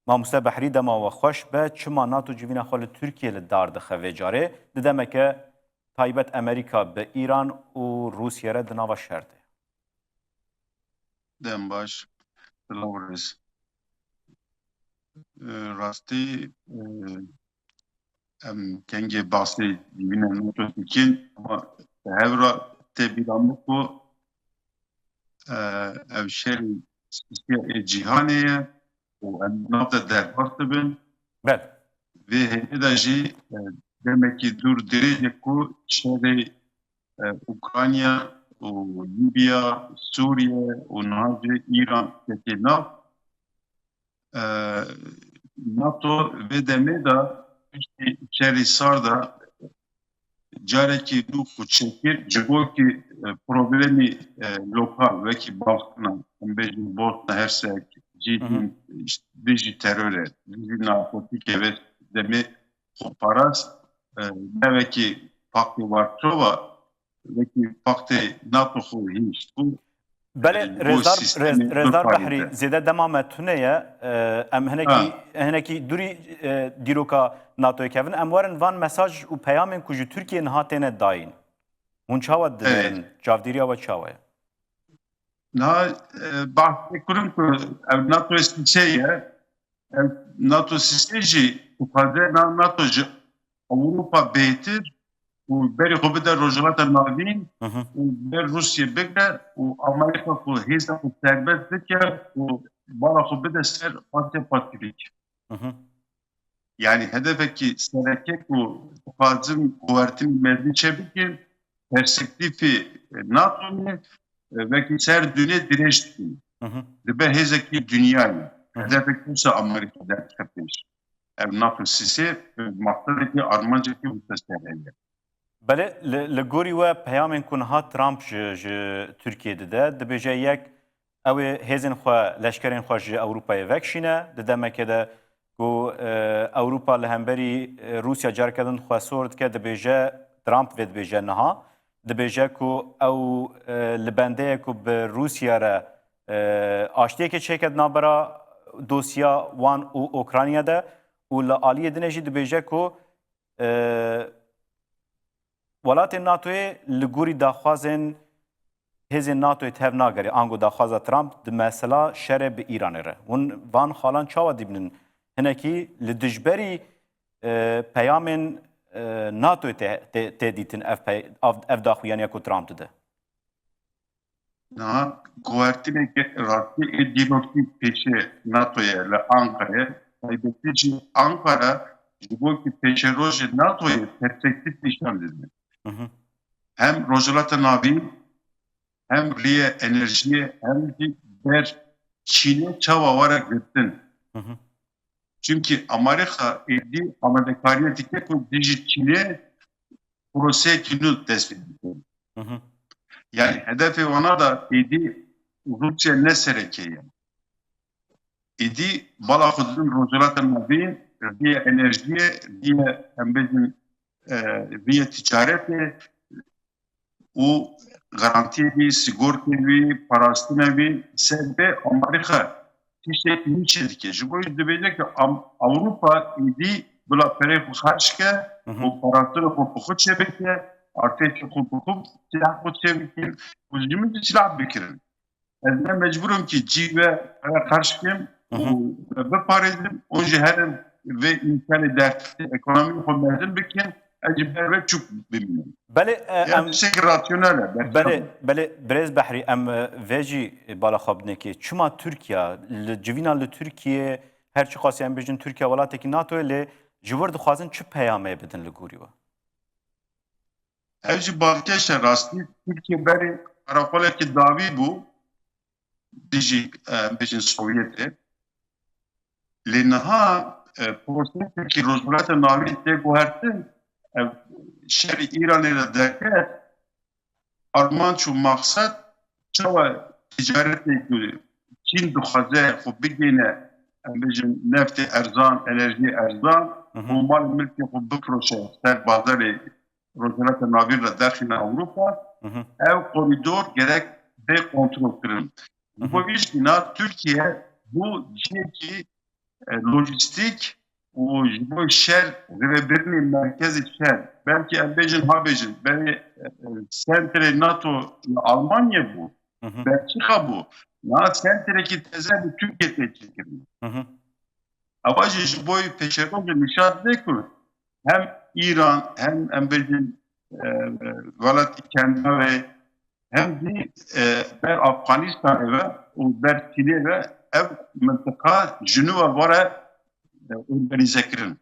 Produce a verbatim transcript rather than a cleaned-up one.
Mamoste Behrî, dema we xweş be. Çima NATO civîna xwe li Tirkiyê li dar dixe vê carê? Di demeke taybet Amerîka bi Îran û Rûsye re di nava şer de. Dem baş. Silav û rêz. E, rastî, e, em kengê basê civîna NATO dikin, ama hevra tê bîra min ku, e, ev şerê sisiya ê cîhanê ye û em nav de derbas dibin. Bel. Vê hêlê de jî, e, demekî dûr dirêj e ku şerê, e, Ukrayna û Lîbya, Sûriye û niha jî Îran ketiye nav. E, NATO vê demê de piştî şerî sar de carekî nû xwe çêkir, ji bo kî, e, problemî, e, lokal, wekî bavkirina, em bêjin Bosna Hersek, Hı hı. Cîdîn, işte, dijî terorê, dijî narkotîkê vê demê xwe parast, e, ne wekî Paktê Varşova, wekî Paktê NATO xwe hişt û Belê, e, bo Rêzdar, sîstemê Rêz-, Rêzdar Ewropayê Behrî, de. Zêde dema me tune ye. E, em hinekî, Ha. hinekî dûrî, e, dîroka NATOyê kevin. Em werin van mesaj û peyamên ku ji Tirkiyê niha têne dayîn. Hûn çawa dinêrin? Evet. Çavdêriya we çawa ye? Niha, e, bahsê kirin ku ev NATO sîsê ye. Ev NATO sîsê jî dixwaze na-, NATO ji Ewropa bêhtir û berê xwe bide Rojhilata Navîn Hı hı. û ber Rûsye bigre û Amerîka ku hêza xwe serbest bike û bala xwe bide ser Asya Pasîfîk. Hı hı. Yani hedefekî sereke ku dixwazin guhertinî mezin çêbikin, perspektîfê NATO ne, e, wekî ser dûnê dirêj dikin. Hı hı. Dibe hêzekî dinyayê. Hı hı. Hedefekî wisa Amerîka derdixe pêş. Ev NATO sîsê, e, maqsedekî armancekî wisa ser heye. Belê, li, li gorî we peyamên ku niha Trump ji, ji Tirkiyê dide, dibêje yek, ew ê hêzên xwe, leşkerên xwe ji Ewropayê vekişîne. Di demeke de ku, e, Ewropa li hemberî, e, Rûsya careke din xwe sor dike, dibêje, Trump vê dibêje niha, dibêje ku ew, e, li bendê ye ku bi Rûsya re, e, aştiyekê çêke di navbera dosya wan û Ukrayna de û li aliyê dinê jî dibêje ku, e, welatên NATOyê li gorî daxwazên hêzên NATOyê tev nagere, ango daxwaza Trump di mesela şerê bi Îranê re. Hûn van xalan çawa dibînin? Hinekî li dijberî, e, peyamên, e, NATOyê tê, tê, tê dîtin ev pey-, av-, ev daxuyaniya ku Trump dide? Niha guhertineke rastî ê dîrokî pêşê NATOyê li Ankarayê, taybetî jî Ankara ji bo ku pêşerojê NATOyê perspektîf nîşan dide. Hı hı. Hem Rojhilata Navîn, hem riyê enerjiyê, hem jî ber Çînê çawa were girtin. Hı hı. Çimkî Amerîka êdî amadekariyê dike ku dijî Çînê proseyekî nû dest pê bike. Hı hı. Yani hedefê wana da êdî Rûsya ne sereke ye. Êdî bala xwe didin Rojhilata Navîn, riyê enerjiyê, riyê, em bêjin, e, riyê ticaretê û garantiyê wî, sigortê wî, parastina wî, ser vê Amerîka tiştekî nû çêdike. Ji bo wî dibêje ku Am-, Ewropa êdî bila perê xwe xerc ke Hı hı. û parastina xwe bi xwe çêbike, artêşa xwe bi xwe, silah xwe çêbikin û ji min jî silah bikirin. Ez ne mecbûr im kî cî ve pere xerc kim Hı hı. û biparêzim, û jî herin vê îmkanê dertixê ekonomî xwe mezin bikin, ez ji ber ve çûk bimînim. Belê, e, Ya em, tiştekî rasyonel e, berçav belê, e. Belê, birêz Behrî, em, e, vê jî bala xwe bidinekê. Çima Tirkiye, li civîna li Tirkiye, her çiqasî em bêjin Tirkiye welatekî NATO ye, lê ji wir dixwazin çi peyamê bidin li gorî we? Ev jî balkêş e rastî. Tirkiye berê qereqolekî dawî bû dijî, em bêjin Sovyetê. Lê niha, e, prosesekî Rojhilata Navîn tê guhertin, ev şerî Îranê re derket, armanc û maqsed çawa ticaretê ku Çîn dixwaze xwe bigihîne, em bêjin neftê erzan, enerjiyê erzan Hı hı. û mal û milkê xwe bifroşe ser bazarê Rojhilata Navîn re derxîne Ewropa, Hı hı. ev korîdor gerek bê kontrolkirin. Hı hı. Ji bo vî jî na Tirkiye bû cihekî, e, lojîstîk û ji bo şer, rêvebirinê merkezê şer, belkî em bêjin ha bêjin, berê, e, sentrê NATO li Almanya bû, Hı hı. Belçîka bû. Niha sentrekî teze li Tirkiye tê çêkirin. Hı hı. Eva jî ji bo pêşerojê nîşan dide ku hem Îran, hem em bêjin, e, welatî Kendavê, hem jî, e, ber Afganistanê ve û ber Çînê ve ev mintiqa ji nû ve were, e, organîze kirin.